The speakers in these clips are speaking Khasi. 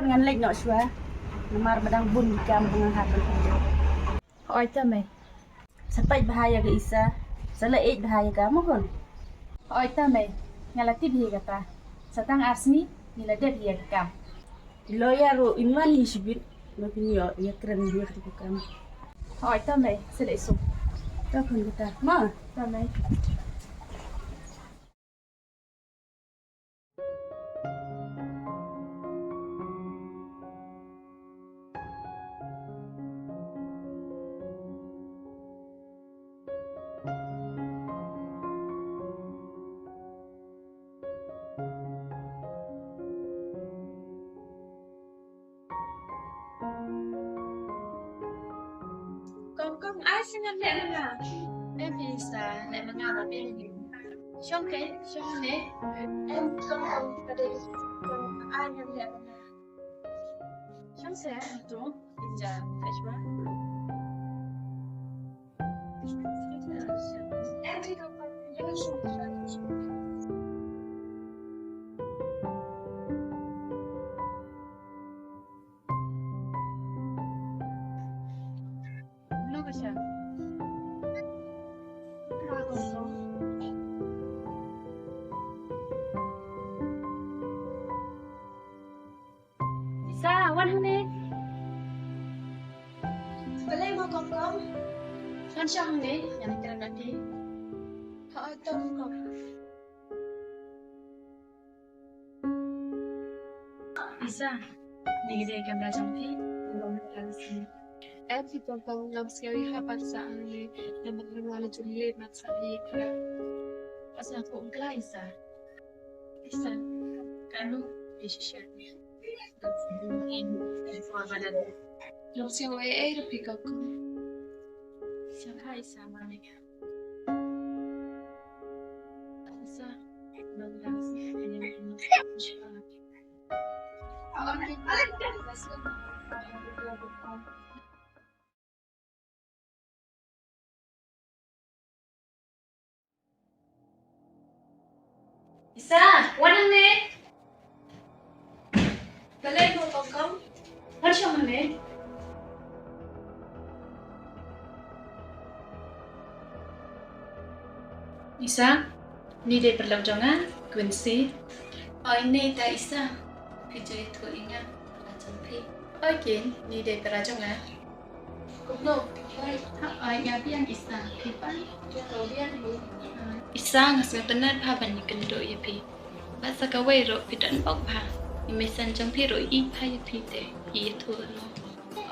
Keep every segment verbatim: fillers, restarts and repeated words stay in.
Ngan leit noh shuwa. Namar ba dang bun ki kam ba nga hap ban pynlong. Hooid te mei. Sa peit bha ïa ka Isa. Sa la ïeit bha ïa ka, mo khun. Hooid te mei. Nga la tip hi ïa kata. Sa tang ar sngi ngi la dep hi ïa ka kam. Ki lawyer ruh yn wan hi shibit. Ba kin ïoh ïakren hi ïa kata ka kam. Hooid te mei. Sa leit suk. Te khun kata. Mo. Te mei. Kong kong, ai sa ngan leh ma nga. Em, Isa, leh ma nga ruh phi. Shong te, shong ne. Em, kong kong, ka dei. Kong, ai ngan leh ma nga. Shong se, tu, Isa, kashwa. Isa, wan hangne. Balei mo kong kong? Wan shong hangne, ngan ïakren bad phi. Hooid to kong kong. Isa, ni dei kamra jong phi. Em phi kong kong, ngam sngew ïa ha pat sa hangne. Namar nga la ju late mat sa ïa ka. Pas nga kum kla Isa. Isa, kano phi shisha. Ngam sngew ei ei ruh phi kong kong. Sngewbha Isa, ma me. Isa, wan hangne. Balei mo kong kong? Wan shong hangne. Isa, ni dei paralok jong nga, Quincy. Oi, ni dei Isa. Phi ju ïathuh ïa nga, para jong phi. Oi, Queen, ni dei para jong nga. Kumno? Oi, nga biang Isa. Phi pat? Nga biang hi. Isa, nga sngewtynnat bha ban ïakynduh ïa phi. Bad sa kawei ruh phi don bok bha. I meisan jong phi ruh i ïeit bha ïa phi te. I ïathuh noh.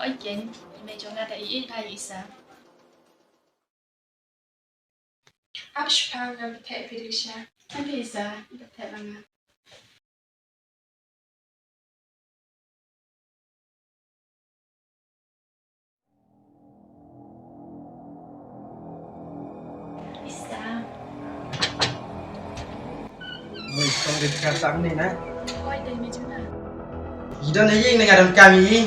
Oi, Queen, i mei jong nga ruh i ïeit bha ïa Isa. Ap shipang, ngan pyntheh phi ringsha. Em phi Isa, pyntheh ma nga. Isa. Oi, tong dei ka sang ni na. Oi, dei me juna. Ïa don ha ïing ne nga don kam ïa i.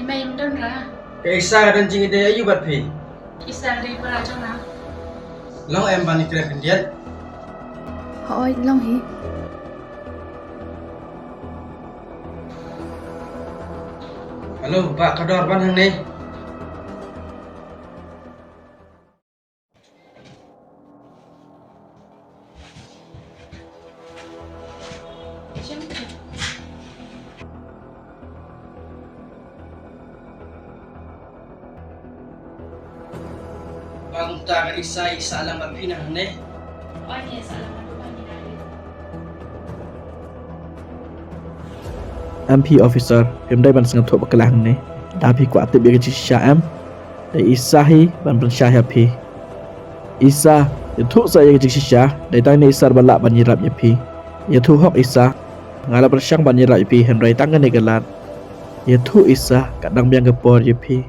Ïa me im don ra. Ka Isa ka don jingïadei aïu bad phi? Isa dei para jong nga. Long em ban ïakren khyndiat? Hooid, long hi. Hello, Bah Khodor, wan hangne. Bang ta ka Isa, Isa lang bad phi na hangne. Em phi officer, phim dei ban sngewthuh bakla hangne. Da phi kwah tip ïa ka jingshisha em? Dei Isa hi ban pynshai ha phi. Isa, ïathuh sa ïa ka jingshisha, dei tang ne Isa ba lah ban ïarap ïa phi. Ïathuh hok Isa, nga la pyrshang ban ïarap ïa phi hynrei tang kane ka lad. Ïathuh Isa, ka dang biang ka por ïa phi.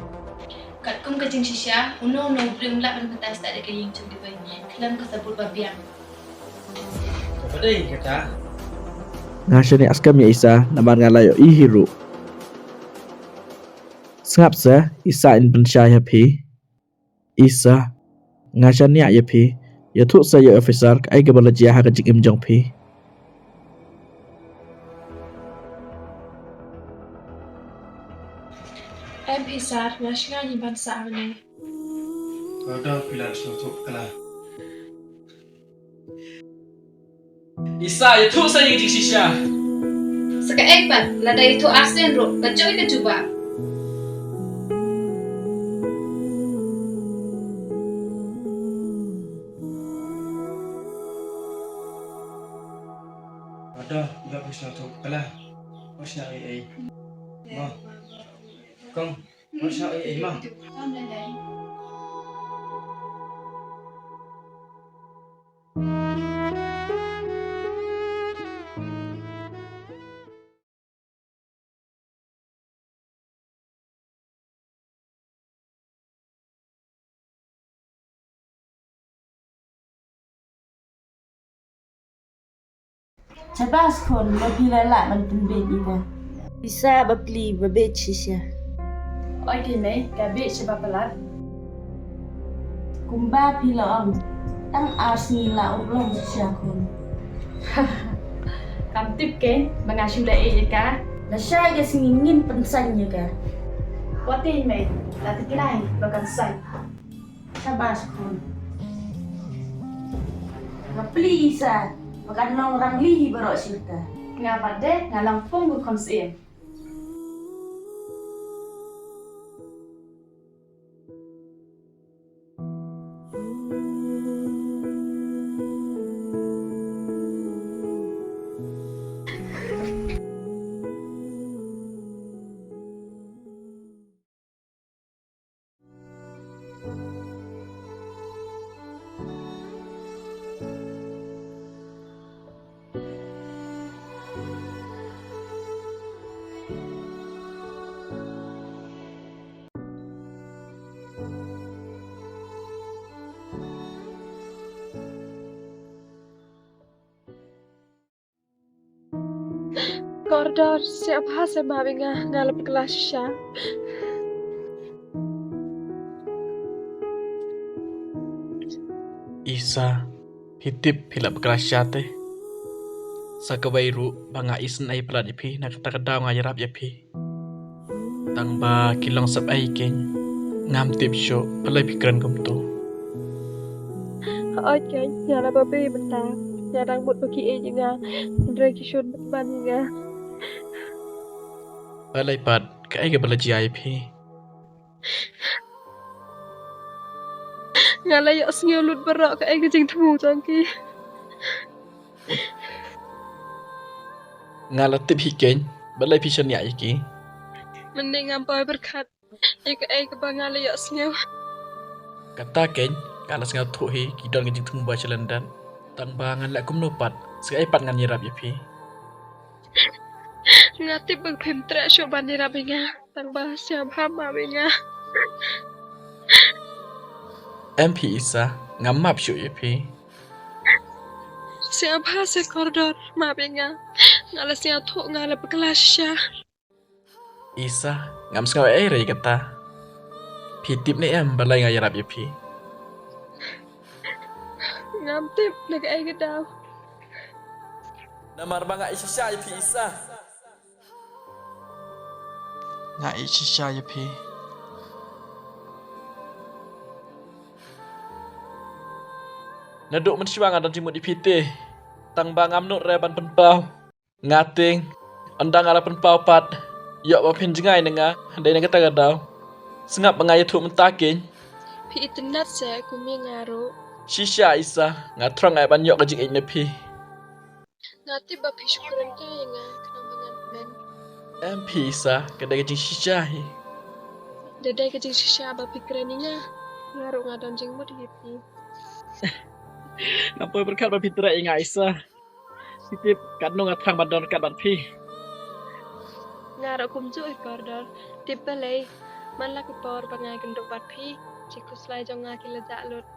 Katkum ka jingshisha, uno uno u briew um lah ban batai stad ïa ka ïing jong kiwei khlem ka sabut ba biang. Kaba dei kata. Nga shaniah skhem ïa Isa, namar nga la ïohi hi ruh. Sngap sa, Isa in pynshai ha phi. Isa, nga shaniah ïa phi, ïathuh sa ïa officer kaei kaba la jia ha ka jingim jong phi. Em phi Sar, nga sngew ngi ban sah hangne. Kordor, phi la sngewthuh bakla. Isa, ïathuh sa ïa ka jingshisha. Sa kaei pat, lada ïathuh arsien ruh, ba joi ka jubab. Kordor, nga phi sngewthuh bakla. Wat shah ei ei. Mo. Kong, wat shah ei ei mo. Shabas khun, ba phi la lah ban pynbeit ïa nga. Isa, ba pli ba beit shisha. Oi kei mei, ka beit shaba palat. Kumba phi la ong, tang ar sngi la u long shisha khun. Kam tip kei ba nga shu leh ïa ka. Lashai ka sngi ngin pynsaiñ ïa ka. Wat ei mei, la tip khnai ba kan saiñ. Shabas khun. Nga pli Isa, ba kan long rangli hi baroh shirta. Nga pat de, nga long pung u khun syiem. Kordor, sngewbha sngewbha ïa nga, nga la bakla shisha. Isa, phi tip phi la bakla shisha te. Sa kawei ruh ba nga isynei palat ïa phi, na kata ka daw nga ïarap ïa phi. Tang ba ki long sep ei keiñ, ngam tip shuh balei phi kren kumto. Hooid keiñ, nga la babe mynta. Nga dang mut ba ki ïeit ïa nga, hynrei ki shun ban ïa nga. Balei pat, kaei kaba la jia ïa phi? Nga la ïohsngew lut baroh kaei ka jingthmu jong ki. Nga la tip hi keiñ, balei phi shaniah ïa ki? Mynne ngam poi pyrkhat ïa kaei kaba nga la ïohsngew. Kata keiñ, nga la sngewthuh hi, ki don ka jingthmu ba sha lyndet. Tang ba ngan leh kumno pat, sa kaei pat ngan ïarap ïa phi. Nga tip ba phim treh shuh ban ïarap ïa nga, tang ba sngewbha map ïa nga. Em phi Isa, ngam map shuh ïa phi. Sngewbha se Kordor, map ïa nga. Nga la sngewthuh nga la bakla shisha. Isa, ngam sngew ei ei re ïa kata. Phi tip ne em balei nga ïarap ïa phi? Ngam tip na kaei ka daw. Namar ba nga ïeit shisha ïa phi Isa. Nga ïeit shisha ïa phi. Naduh mynshuwa nga don jingmut ïa phi te. Tang ba ngam nud re ban pynpaw. Nga tieng, ynda nga la pynpaw pat, ïoh ba phin jngai na nga, dei na kata ka daw. Sngap ba nga ïathuh mynta keiñ. Phi itynnad se kum ïa nga ruh. Shisha Isa, nga thrang ai ban ïoh ka jingïeit na phi. Nga tip ba phi shu kren ïa nga khnang ba ngan kmen. Em phi Isa, ka dei ka jingshisha hi. Da dei ka jingshisha ba phi kren ïa nga, nga ruh nga don jingmut ïa phi. Ngam poi pyrkhat ba phi treh ïa nga Isa. Phi tip katno nga thrang ban don ryngkat bad phi. Nga ruh kumjuh hi Kordor. Tip balei, man la ka por ba nga ïakynduh bad phi, ki khuslai jong nga ki la jah lut.